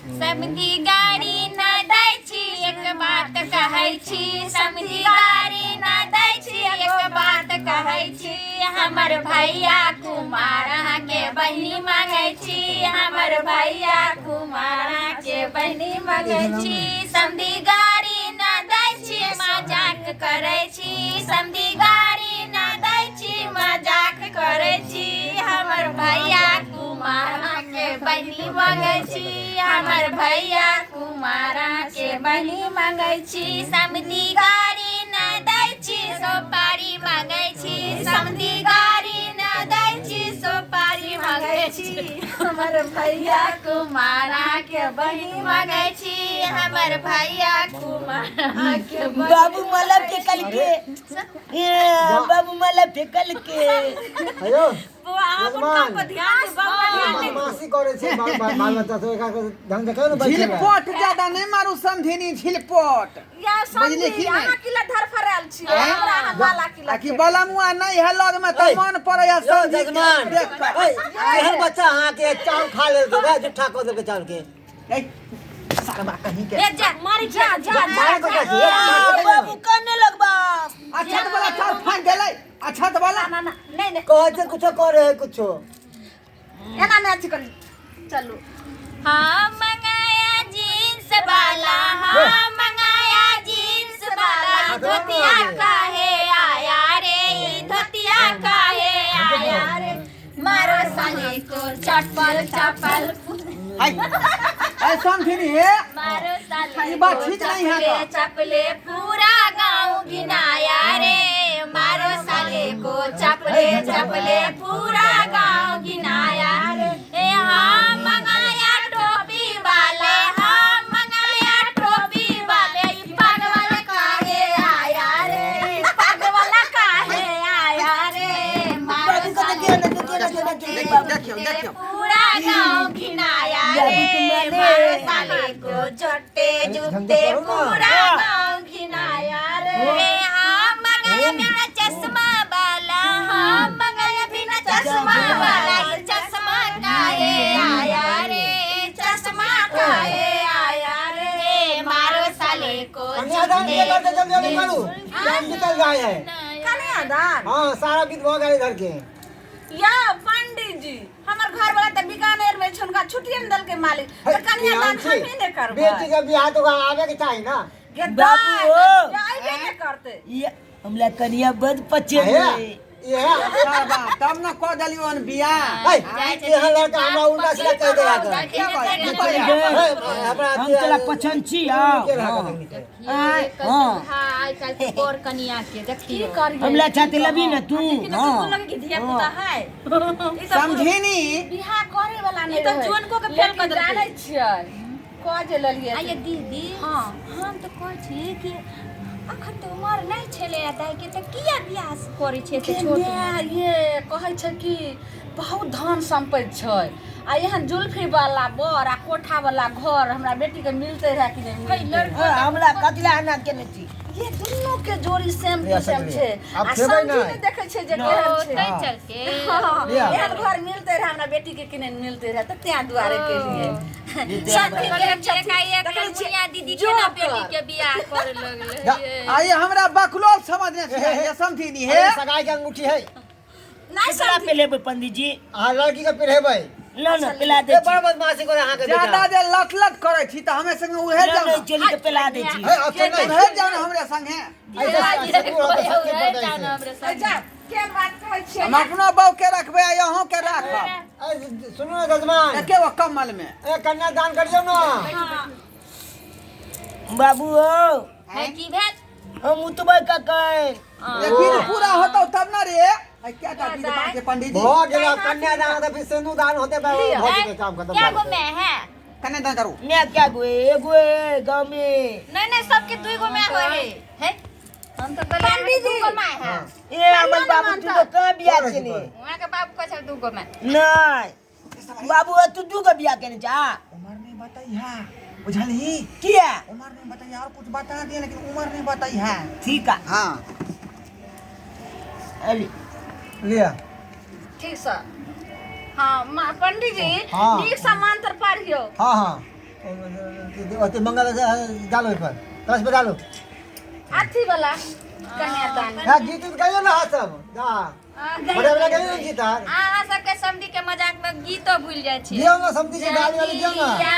समधी गाड़ी न दै छी एक बात कहै छी, समधी गाड़ी न दै छी एक बात कहै छी, हमर भैया कुमार अहाँके बहिनी मांगै छी, हमर भैया कुमार अहाँके बहिनी मांगै छी। समधी गाड़ी न दै छी मजाक करै छी, समधी गाड़ी न दै छी मजाक करै छी, हमर भैया कुमार अहाँके बहिनी मांगै छी, हमर भैया कुमार अहाँके बहिनी मांगै छी। समधी गाड़ी न दै छी सोपारी मांगै छी, समधी गाड़ी न दै छी सोपारी मांगै छी, हमर भैया कुमार अहाँके बहिनी मांगै छी, हमर भैया कुमार अहाँके बहिनी। बाबू मला फेकल के, ए बाबू मला फेकल के। हेलो बौआ, अहाँ अपन काम पर ध्यान दियौ, बाबू पर ध्यान नहि दियौ। बदमाशी करे छै बाल बाल बाल बच्चा सब एकरा के ढंग से कहियो ने बैठे झिलपोट ज्यादा नहीं मारू समधिनी, झिलपोट। या बुझलियै समझी, कि नहि? अहाँ किला धरफड़ायल छियै, हमरा अहाँ बाला किला आ कि बलमुआ नहीं है लग में तऽ मन पड़े है यौ समधी के जजमान देख कऽ। ऐ एहन बच्चा अहाँ के चाउर खा लेलकै बे जुठ्ठा कऽ देलकै चाउर के। ऐ, साला कहीं के ए जा मारी जा जा जा। मारा कऽ जाइ छी। बाबू कने लगबा अछत वाला चाउर फाँक गेलै, अछत वाला। ना ना, नहीं नहीं। कहै छै कुछो करे है कुछो। एना नहि अथी करी, चलू। हाँ मंगाया जीन्स वाला, हाँ मंगाया जीन्स वाला, धोतिया काहे आया रे, ई धोतिया काहे आया रे, मारो साले को चप्पल चप्पल। हाय ऐ समधिनी हे, मारो साले ई बात को ठीक नहीं है चपले तो। चपले पूरा गांव गिनाया रे, मारो साले को चपले चपले पूरा गांव गिनाया रे। ए हाँ मंगाया टोपी वाले, हाँ मंगाया टोपी वाले, ई पग वाला काहे आया रे, ई पग वाला काहे आया रे, मारो बाबू साले कने के ना के ना के देखियो देखियो देखियो पूरा गांव घिनाया रे, मारो साले को जट्टे जुत्ते पूरा गांव घिनाया रे। हाँ मंगाया बिना चश्मा वाला, हाँ मंगाया बिना चश्मा वाला, ई चश्मा काहे आया रे, चश्मा काहे आया रे, मारो साले को कन्यादान के करते जल्दी जल्दी करू, टाइम निकल जाए है। कन्यादान? हाँ सारा गीत भऽ गेल इधर के। या पंडित जी, हमर घर वाला तऽ बीकानेर में छै, हुनका छुट्टिए ने देलकै मालिक, तऽ कन्यादान हमही ने करबै। बेटी के बियाह तो आवे के चाही ना। गे बाबू दाइ, हो। या अइबे ने करतै। ये हमरा कनिया बद पचे हे ये साला, तब न कऽ देलियौ हन बियाह। है एहन लड़का हमरा उल्टा सीधा कह देला के। हमरा हम तोरा पसंद छी आओ। आय हाँ। आइ काल्हि के बर कनिया के देखियो की करियै? हमरा छाती लबी न तू। लेकिन हाँ। दुनू के धिया पुता है। ई तऽ समधिनी बियाह करे वाला नहि ई तऽ रहै। जुअनको के फेल कऽ लेकिन देलकै। जानै छियै कऽ जे लेलियै। आइए दीदी, हाँ। हम तऽ कहै छी कि अखन तऽ उमर नहि छलै दाइ के, तऽ किया बियाह करै छै एते के छोट? माय ये कहै छै कि बहुत धन सम्पत्ति छै, आ एहन जुल्फी वाला बर आ कोठा वाला घर हमरा बेटी के मिलते रहे कि नहि मिलते रहे? हाँ, हमरा कतला आना केने छी। ये दुनू के जोड़ी सेम टू लिया सेम सकलियै। छै। आब आ खेबै समझी नहि। नहि देखै छै जे ओ केहन छै। तै चलते। हाँ, लिया। एहन घर मिलते रहे हमरा बेटी के कि नहि मिलते रहे, तऽ तें दुआरे केलिए। समझी केहन छथिन, एकाएक देखै छियै, मुनिया दीदी जोकर। केना बेटी के बियाह करे लगलै ये। आइए हमरा बकलोल समझने छी ये समधिनी हे। अरे सगाई के अंगूठी है। नहि केकरा समझी। पिलेबै पंडित जी? अहाँ लड़की के पिरहेबै। ल न पिला दे ए छी। बड़ बदमाशी करे अहाँ के बेटा। ज्यादा जे लट लट करै छी तऽ हमे संगे उहे ल जाउ न ने। चोली के पिला दे छी। हे अब चल नहीं। उहे जाउ ने हमरे संगे। ऐसे ऐसे दूर होते सबके पता है। ए जा, के बात कहै छियै? हम अपनो बहू के रखबै आ अहूँ के राखब। ए सुनू ने जजमान। एके गो कम्बल में। ए कन्यादान करियौ ना। बाबू हो। है की भेल? हम उतबै ककैन। लेकिन पूरा होतौ तब ना रे। आई क्या टा विध बाँके पंडित जी? भऽ गेल आब कन्यादान होतै फिर सिन्दूरदान होतै भऽ जेतै काम खतम। क्या गो मैं है? कन्यादान करू। मैं क्या गो एगो है गाँव में। नहीं नहीं, सबके दुई गो मैं होए है। है हम तो कहले पंडित दू जी। गो my है। ए हमर बाबू तू तो कहाँ बियाह केने? वहाँ के बाबू कहै छल दू गो my. नहीं बाबू तू दू गो बियाह केने जा। उमर नहीं बताई है, बुझलही? किया? उमर नहीं बताई और कुछ बता दिया लेकिन उमर नहीं बताई है। ठीक है। हाँ अली लिया। ठीक सर। हाँ पंडित जी, हाँ। नीक से मंत्र पढ़ियौ। हाँ हाँ अथी मंगल डालो ओहि पर, कलश पर डालो। अथी वाला कन्यादान। हाँ, गीत उत गाइयो ना सब गा। बड़ा बड़ा गाइयो ना गीत आर। अहाँ सबके समधी के मजाक में गीतो भूल जाइ छी। दियौ ना समधी के गाली वाली दियौ ना। जहिया